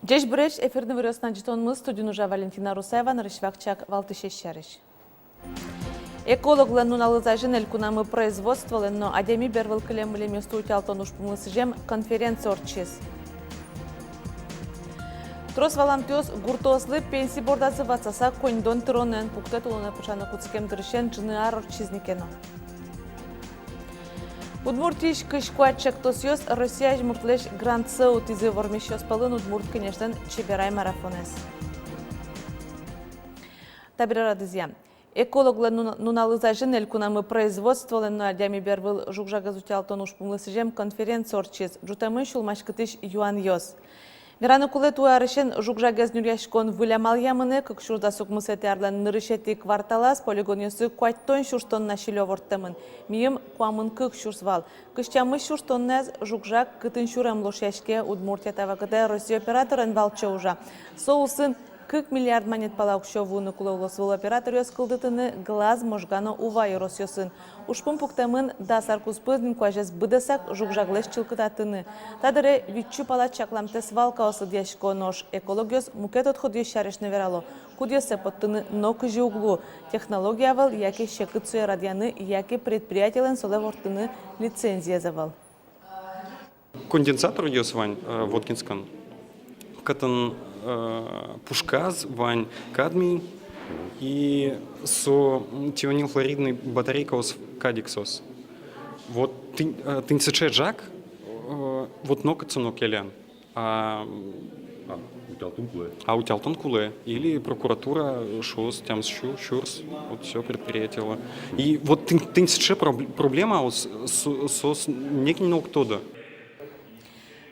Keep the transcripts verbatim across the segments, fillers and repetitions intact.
Ӟечбуресь! Эфирын «Иворъёс» но ӝытонмы. Студиын ужа Валентина Русаева. Нырысь вакчияк валтӥсез сярысь. Экологлэн нуналыз азьын элькунамы производстволэн но адями бервыл кылем-мылемъёсты утялтон ужпумлы сӥзем конференция ортчиз. Трос валантыос гуртоослы пенси бордазы ватсаса коньдон тыронэн пуктэ. Тулонэ пыӵаны кутскем дырысен ӝыны ар ортчиз ни ке но. Удмуртиысь кызь куать ӵектосъёс Россия азьмуртлэсь грантсэ утӥзы. Вормисьёс пӧлын «Удмурт кенешлэн» «Чеберай» марафонэз. Табере радызъя. Экологлэн нуна-, нуналыз азьын элькунамы производстволэн но адями бервыл жуг-жагез утялтон ужпумлы сӥзем конференция ортчиз. Ӝутэмын сюлмаськытӥсь юанъёс. Вераны кулэ, туэ арысен жуг-жагез нюръяськон выль амалъя мынэ. Кык сюрс дас укмысэтӥ арлэн нырысетӥ кварталаз полигонъёсы куатьтон сюрс тонна силё ворттэмын, миым куамын кык сюрс вал. Кызь тямыс сюрс тоннаез жуг-жаг кытын сюрем лошъяське. Удмуртия та вакытэ Россия операторен валче ужа. Со улсын кык миллиард манет пала уксё вуыны кулэ луоз. Выль операторъёс кылдытыны Глаз, Можга но Ува ёросъёсын. Ужпум пуктэмын дас ар куспын инкуазез быдэсак жуг-жаглэсь чылкытатыны. Та дыре витьсю пала чаклам свалкаос лыдъясько. Нош экологъёс мукет отходъёс сярысь но верало, кудъёссэ поттыны нокызьы уг лу. Технология ӧвӧл, яке секыт сое радъяны, яке предприятиелэн солы ворттыны лицензиез ӧвӧл. Конденсаторъёс вань, э, Воткинскын, кытын, э, пушказ вань кадмий, и со, м, тианилхлоридный батарейкаос кадь ик соос. Вот тӥнь, э, тӥнь сыӵе жаг, э, вот нокытчы но келян. А, а утялтон кулэ. А утялтон кулэ. Или прокуратура шуоз тямыс сю-, сюрс, вот всё, предприятиелы. И вот тӥнь, тӥнь сыӵе проб-, проблемаос, со-, соос нокин но уг тодо.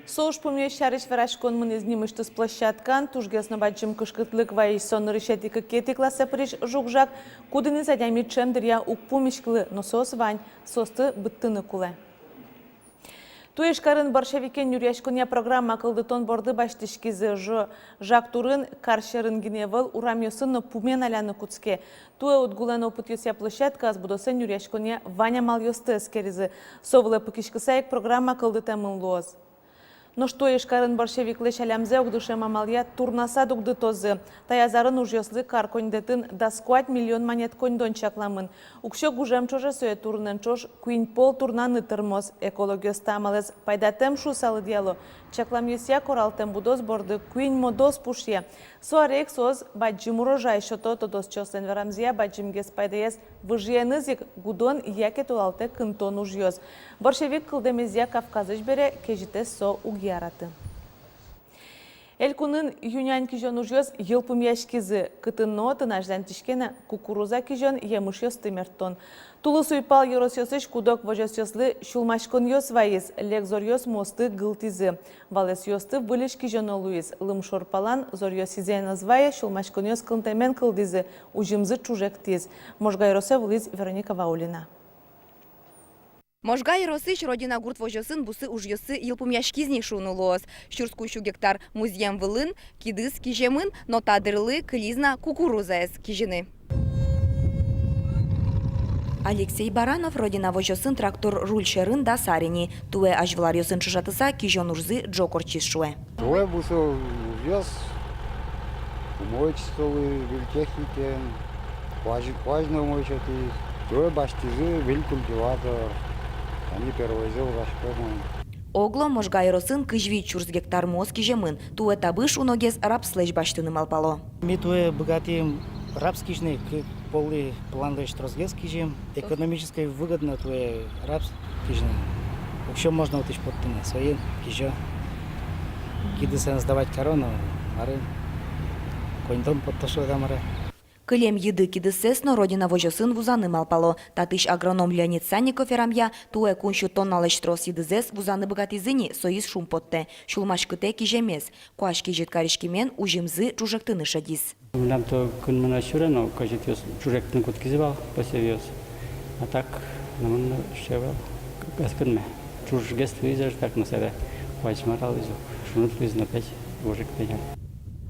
Со ужпумъёс сярысь вераськон мынӥз нимысьтыз площадкаын. Тужгес но бадӟым кышкытлык вайись со нырысетӥ-кыкетӥ классэ пырись жуг-жаг, кудӥныз адями ӵем дыръя уг пумиськылы, но соос вань, соосты быдтыны кулэ. Туэ Ижкарын борщевикен нюръяськонъя программа кылдытон борды басьтӥськизы. Жо-, жаг турын, кар сьӧрын гинэ ӧвӧл, урамъёсын но пумен аляны кутске. Туэ УдГУлэн опытъёсъя площадкаез будосэн нюръяськонъя вань амалъёсты эскеризы. Со вылэ пыкиськыса ик программа кылдытэмын луоз. Нош туэ Ижкарын борщевиклэсь алямзэ огдышем амалъя турнаса дугдытозы. Таяз арын ужъёслы кар коньдэтын дас куать миллион манет коньдон чакламын. Уксё гужем ӵоже сое турынэн ӵош куинь пол турнаны тырмоз. Экологъёс та амалэз пайдатэм шуыса лыдъяло. Чакламъёсъя, коралтэм будос борды куинь модос пушъе. Со аре ик соос бадӟым урожай сёто. Тодосчиослэн верамзыя, бадӟымгес пайдаез выжыеныз ик гудон яке толалтэ кынтон ужъёс. Борщевик кылдэмезъя Кавказысь бере, кезьытэз со уг яраты. Элькунын ю-нянь кизён ужъёс йылпумъяськизы. Кытын но отын азьланьтӥське на кукуруза кизён, емышъёсты мерттон. Тулыс уйпал ёросъёсысь куд-ог возёсъёслы сюлмаськонъёс вайиз, лек зоръёс муосты гылтӥзы. Валэсъёсты выльысь кизёно луиз. Лымшор палан зоръёс изэн ӧз вае, сюлмаськонъёс кынтэмен кылдӥзы, узьымзы ӵужектӥз. Можга ёросэ вуылӥз Вероника Ваулина. Можга ёросысь «Родина» гурт возёсын бусы ужъёссы йылпумъяськизы ни шуыны луоз. Сюрс куинь сю гектар музъем вылын кидыс киземын, но та дырлы кылиз на кукурузаез кизьыны. Алексей Баранов «Родина» возёсын трактор руль сьӧрын дас ар ини. Туэ азьвыл аръёсын ӵошатыса кизён ужзы ӝог ортчиз, шуэ. Туэ бусы ужъёс умой ортчылӥзы, выль техникаен, куазь, куазь но умой сётӥз. Туэ басьтӥзы выль культиватор, тани первойзэ ужаськом. Огло Можга ёросын кызь вить сюрс гектар муос киземын. Туэ табыш уногес рапслэсь басьтыны малпало. Ми туэ быгатӥм рапс кизьыны, кык поллы планлэсь тросгес кизим. Экономической выгодно туэ рапс кизьыны. Уксё можно отысь поттыны, соин кизё. Кидысэн сдавать каро но, мар-а, коньдон потто шуод-а, мар-а. Кылем йыды кидыссэс но «Родина» возёсын вузаны малпало. Татысь агроном Леонид Санников верамъя, туэ куинь сю тонналэсь трос йыдызэс вузаны быгатӥзы ни, соиз шумпоттэ, сюлмаськытэ киземез. Куазь кезьыт кариськемен узьымзы ӵужектыны шедиз. Мынам то кынмы но сюре но, кезьытъёс ӵужектыны кутскизы вал посевъёс. А так, ну, мынам сыӵе вал, ӧз кынме. Ӵужгес луиз озьы так, но собере куазь мар-а луиз ук. Шуныт луиз но, опять ӵужектӥ.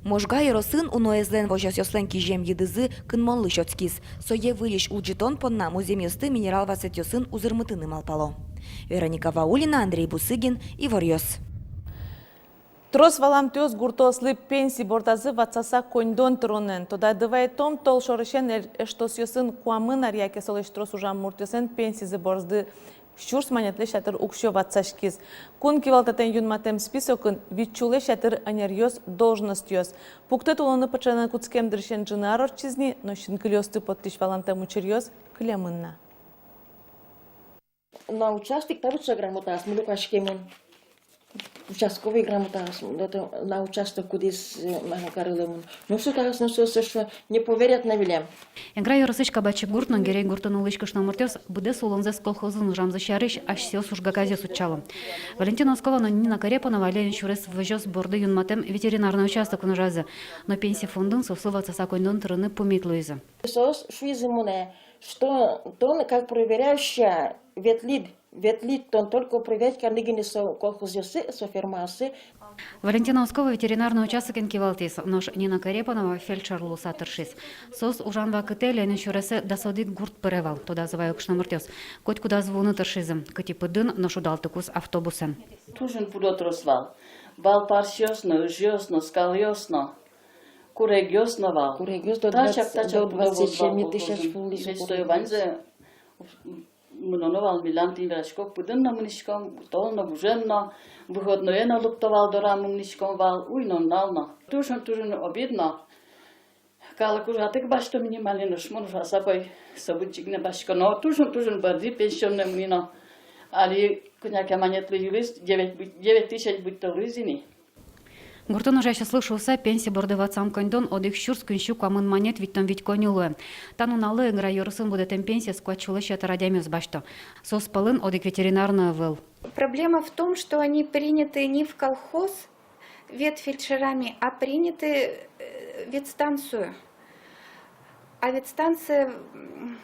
Можга ёросын уноезлэн возёсъёслэн кизем йыдызы кынмонлы сётскиз. Сое выльысь улӟытон понна музъемъёсты минерал вазэтъёсын узырмытыны малпало. Вероника Ваулина, Андрей Бусыгин, «Иворъёс». Трос валамтэос гуртоослы пенси бордазы ватсаса коньдон тыронэн. Тодады вайытом, толшорысен эль-, эштосъёсын куамын ар яке солэсь трос ужам муртъёслэн пенсизы борды сюрс манетлэсь ятыр уксё ватсаськиз. Кун кивалтэтэн юнматэм списокын вить сюлэсь ятыр ӧнеръёс, должностьёс. Пуктэт улонэ пыӵаны кутскем дырысен ӝыны ар ортчиз ни, но синкылиосты поттӥсь валамтэм учыръёс кылемын на. На участок та вот со грамотаос мон люкаськемын. Участковый грамотаос, да, то на участок кудӥз, э, мар карылэмын. Ну, со таос, ну, со, со, со, не поверят на милем. Эгра ёросысь Кабачи гурт но Гирей гуртын улӥсь кышномуртъёс быдэс улонзэс колхозын ужамзы сярысь асьсэос ужкагазъёс утчало. Валентина Ускова но Нина Карепанова Ленин сюрес возёс борды юнматэм ветеринарной участокын ужазы. Но пенси фондын соослы ватсаса коньдон тырыны пумит луизы. Соос шуизы монэ, что тон как проверяющая ветлӥд, ветлӥд тон, только проверять карыны гинэ со колхозъёсы, со фермаосы. Валентина Ускова ветеринарной участокен кивалтӥз, нош Нина Карепанова фельдшер луыса тыршиз. Соос ужан вакытэ Ленин сюресэ дас одӥг гурт пыре вал, тодазы ваё кышномуртъёс. Котькудаз вуыны тыршизы, кытӥ пыдын, нош удалтыкуз автобусэн. Туж ини пудо трос вал. Вал парсьёс но, ыжъёс но, скалъёс но, курегъёс но вал. Курегъёс до тачак, двадцать, тачак до пудо двадцать семи тысяч вал колхозын. Весь сое ваньзэ мыноно вал, милям тӥни верасько, пыдын но мынӥськом, тол но, гужем но, выходное но лыкто вал, дорамы мынӥськом вал, уй но, нунал но. Туж ини, туж ини обидно. Калык ужатэк басьто минимальный, нош мон ужаса пӧй со быдӟым гинэ басьтӥсько но. Туж ини, туж ини бӧрдӥ пенсионный мынӥ но. Али кӧня ке манетлы йылӥз, девять бы-, девять тысяч быдтылӥз ини. Гуртын ужасьёслы шуыса, пенси борды ватсам коньдон одӥг сюрс куинь сю куамын манет витьтон вить коньы луэ. Та нуналлы Эгра ёросын будэтэм пенсиез куать сюлэсь ятыр адямиос басьто. Соос пӧлын одӥг ветеринар но ӧвӧл. Проблема в том, что они приняты не в колхоз ветфельдшерами, а приняты, э, в ветстанцию. А ветстанция, м,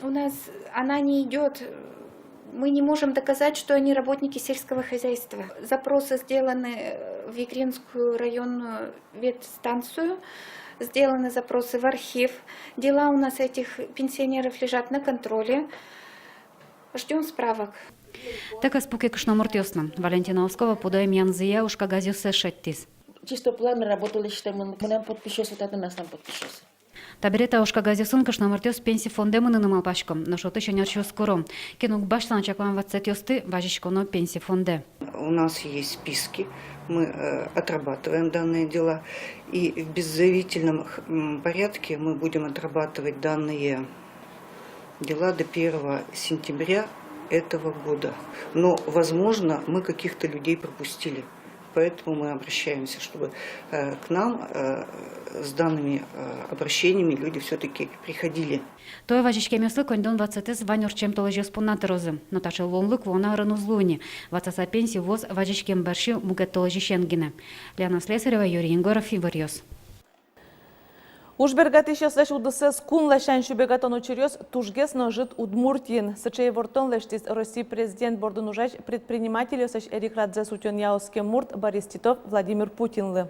у нас, она не идёт. Мы не можем доказать, что они работники сельского хозяйства. Запросы сделаны, э, в Игринскую районную ветстанцию, сделаны запросы в архив. Дела у нас этих пенсионеров лежат на контроле. Ждём справок. Тэк ӧз пуке кышномуртъёс но. Валентина Ускова пудо эмъянзыя ужкагазъёссэ шедьтӥз. Чистоплан работа лэсьтэмын, мынам подписьёсы, татын аслам подписьёсы. Табере та ужкагазъёсын кышномуртъёс пенси фондэ мыныны малпасько, нош отысь ӧнерчиос куро: кин уг басьтэ на чаклам ватсэтъёсты, вазиськоно пенси фондэ. У нас есть списки, мы, э, отрабатываем данные дела, и в беззаявительном х-, м, порядке мы будем отрабатывать данные дела до первого сентября этого года. Но, возможно, мы каких-то людей пропустили. Поэтому мы обращаемся, чтобы, э, к нам, э, с данными, э, обращениями люди всё-таки приходили. Туэ вазиськемъёслы коньдон ватсэтэз вань ортчем толэзьёс понна тырозы. Но таӵе луонлык вуоно арын уз луы ни. Ватсаса пенси вуоз вазиськем бӧрсьы мукет толэзьысен гинэ. Лена Слесарева, Юрий Егоров, «Иворъёс». Ужбергатӥсьёслэсь удысэз кун ласянь сюбегатон учыръёс тужгес но ӧжыт Удмуртиын. Сыӵе ивортон лэсьтӥз Россиысь президент бордын ужась предпринимательёслэсь эрикрадзэс утёнъя оскем мурт, Борис Титов Владимир Путинлы.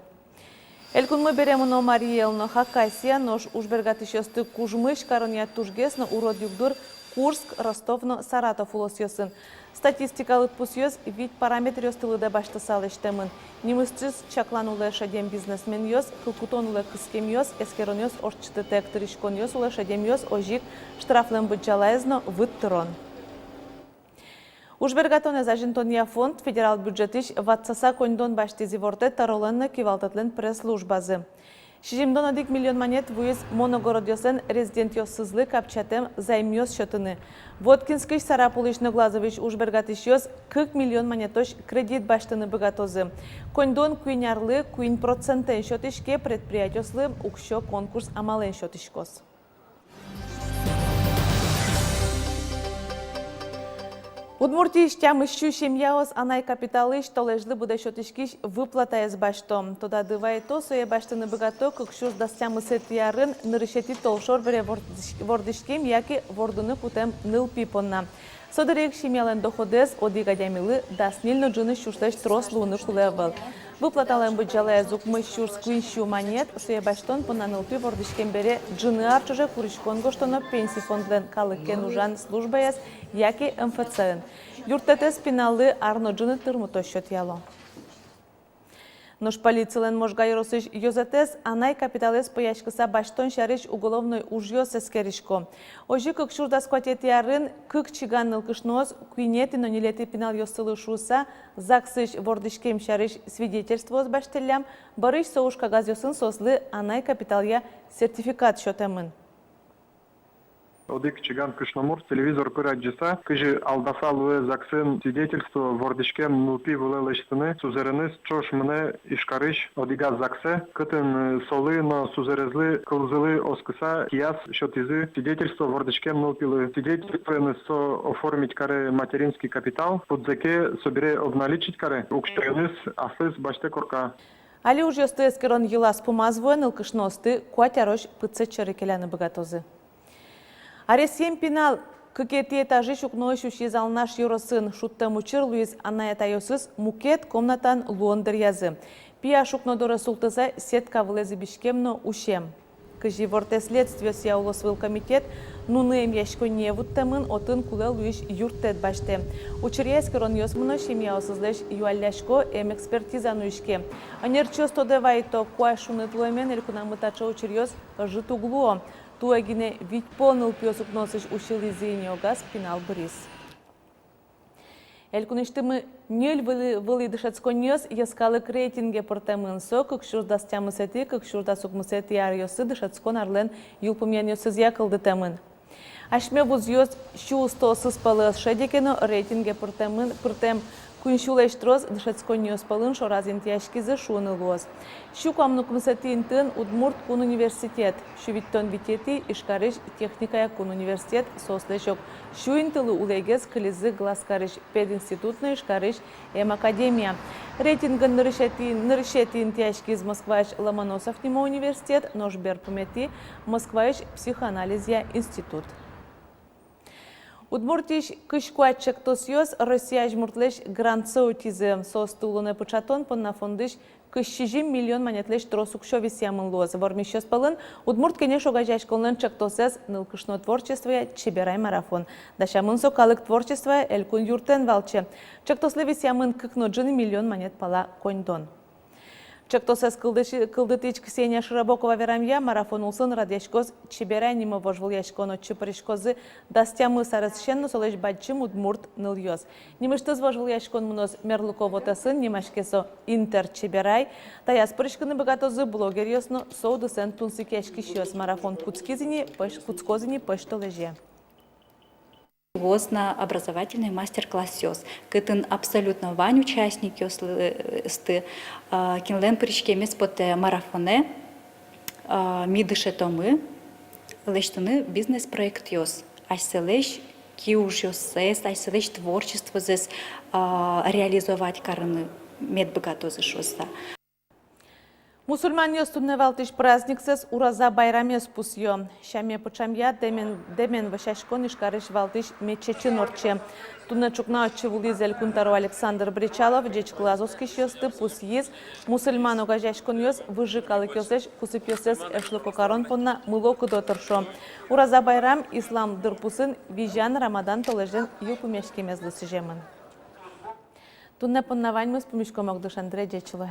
Элькунмы бере мыно Марий Эл но Хакасия, нош ужбергатӥсьёсты кужмысь каронъя тужгес но урод югдур Курск, Ростов но Саратов улосъёсын. Статистика лыдпусъёс вить параметръёсты лыдэ басьтыса лэсьтэмын. Нимысьтыз чаклан улэ шедем бизнесменъёс, кыл кутон улэ кыскемъёс, эскеронъёс ортчытытэк тыриськонъёс улэ шедемъёс, озьы ик штрафлэн быдӟалаез но выт тырон. Ужбергатонэз азинтонъя фонд федерал бюджетысь ватсаса коньдон басьтӥз, ивортэ тӧролэн но кивалтэтлэн пресс-службазы. Сизьымдон одӥг миллион манет вуиз моногородъёслэн резидентъёсызлы капчатэм займъёс сётыны. Воткинскысь, Сарапулысь но Глазовысь ужбергатӥсьёс кык миллион манетозь кредит басьтыны быгатозы. Коньдон куинь арлы куинь процентэн сётӥське, предприятиослы уксё конкурс амалэн сётӥськоз. Удмуртиысь тямыс сю семьяос анай капиталысь толэзьлы быдэ сётӥськись выплатаез басьто. Тодады вайыто, сое басьтыны быгато кык сюрс дас тямысэтӥ арын нырысетӥ толшор бере вордӥсь-, вордӥськем яке вордыны кутэм нылпи понна. Со дыре ик семьялэн доходэз одӥг адямилы дас ньыль но ӝыны сюрслэсь трос луыны кулэ ӧвӧл. Выплаталэн быдӟалаез укмыс сюрс куинь сю манет. Сое басьтон понна нылпи вордӥськем бере ӝыны ар ӵоже куриськон гожтоно Пенси фондлэн калыкен ужан службаяз яке МФЦ-ын. Юрттэтэз пиналлы ар но ӝыны тырмытозь сётъяло. Нош полицилэн Можга ёросысь ёзэтэз анай капиталэз пӧяськыса басьтон сярысь уголовной ужъёс эскерисько. Озьы кык сюрс дас куатетӥ арын кык чиган нылкышноос куинетӥ но ньылетӥ пиналъёссылы шуыса ЗАГСысь вордӥськем сярысь свидетельствоос басьтӥллям, бӧрысь со уж кагазъёсын соослы анай капиталъя сертификат сётэмын. Одӥг чиган кышномурт телевизор пыр адӟыса, кызьы алдаса луэ ЗАГСын свидетельство вордӥськем нылпи вылэ лэсьтыны, сузэреныз ӵош мынэ Ижкарысь одӥгаз ЗАГСэ, кытын, э, солы но сузэрезлы кылзылы оскыса кияз сётӥзы свидетельство вордӥськем нылпилы. Свидетельствоеныз со оформить каре материнский капитал, пыдзэ ке собере обналичить каре, уксёеныз аслыз басьтэ корка. Али ужъёсты эскерон йылаз-пумаз вуэ, нылкышноосты куать арозь пытсэт сьӧры келяны быгатозы. Аресъем пинал кыкетӥ этажысь укноысь усиз Алнаш ёросын. Шудтэм учыр луиз: анай-атайёсыз мукет комнатан луон дыръязы. Пияш укно доры султыса сетка вылэ зӥбиськем но усем. Кызьы ивортэ следствиосъя улосвыл комитет, нуны эмъяськонние вуттэмын, отын кулэ луись юрттэт басьтэ. Учыръя эскеронъёс мыно, семьяосызлэсь юаллясько, эм экспертиза нуиське. Ӧнерчиос тодэ вайыто, куазь шуныт луэмен элькунамы таӵе учыръёс ӧжыт уг луо. Туэ гинэ вить пол нылпиос укноосысь усьылӥзы ини, огаз пинал быриз. Элькунысьтымы ньыль вылӥ, вылӥ дышетсконниос йӧскалык рейтинге пыртэмын. Со кык сюрс дас тямысэтӥ, кык сюрс дас укмысэтӥ аръёсы дышетскон арлэн йылпумъянъёсызъя кылдытэмын. Асьме вузъёс сю устоосыз пӧлы ӧз шеде ке но, рейтинге пыртэмын, пыртэм куинь сюлэсь трос дышетсконниос пӧлын шораз интыяськизы шуыны луоз. Сю куамын укмысэтӥ интыын Удмурт кун университет, сю витьтон витетӥ Ижкарысь техникая кун университет, соослэсь ог сю интылы улӥегес кылизы Глазкарысь пединститут но Ижкарысь эм академия. Рейтингын нырысетӥ, нырысетӥ интыяськиз Москваысь Ломоносов нимо университет, нош берпуметӥ Москваысь психоанализъя институт. Удмуртиысь кызь куать чектосъёс Россия азьмуртлэсь грантсэ утизы. Соосты улонэ пыӵатон понна фондысь кызь сизьым миллион манетлэсь трос уксё висъямын луоз. Вормисьёс пӧлын «Удмурт Кенеш» огазеяськонлэн чектосэз «Нылкышно творчествоя Чеберай марафон». Дасямын со калык творчествоя элькун юртэн валче. Чектослы висъямын кык но ӝыны миллион манет пала коньдон. Чектосэз кылдысь-, кылдытӥсь Ксения Широбокова верамъя, марафон улсын радъяськоз «Чеберай» нимо вожвылъяськон. Отчы пыриськозы дас тямыс аресысен но солэсь бадӟым удмурт нылъёс. Нимысьтыз вожвылъяськон мыноз мерлыко вотэсын, нимаське со «Интер-Чеберай». Таяз пыриськыны быгатозы блогеръёс но со удысэн тунсыкъяськисьёс. Марафон кутскиз ини пӧсь-, кутскоз ини пӧсьтолэзе. Луоз на образовательный мастер-классъёс, кытын абсолютно вань участникъёсты, а, кинлэн пыриськемез потэ марафонэ, а, ми дышетомы лэсьтыны бизнес-проектъёс, асьсэлэсь киужъёссэс, асьсэлэсь творчествозэс, а, реализовать карыны мед быгатозы шуыса. Мусульманъёс туннэ валтӥсь праздниксэс Ураза байрамез пусъё. Сяме пыӵамъя дэмен, дэмен вӧсяськон Ижкарысь валтӥсь мечетьын ортче. Туннэ ӵукна отчы вуылӥз элькун тӧро Александр Бречалов, ӟечкылаз оскисьёсты, пусйиз: мусульман огазеяськонъёс выжы калыкъёслэсь кусыпъёссэс эшлыко карон понна мыло-кыдо тыршо. Ураза байрам ислам дырпусын визян Рамадан толэзьлэн йылпумъяськемезлы сӥземын. Туннэ понна ваньмыз. Пумиськом огдыш андре. Ӟеч луэ.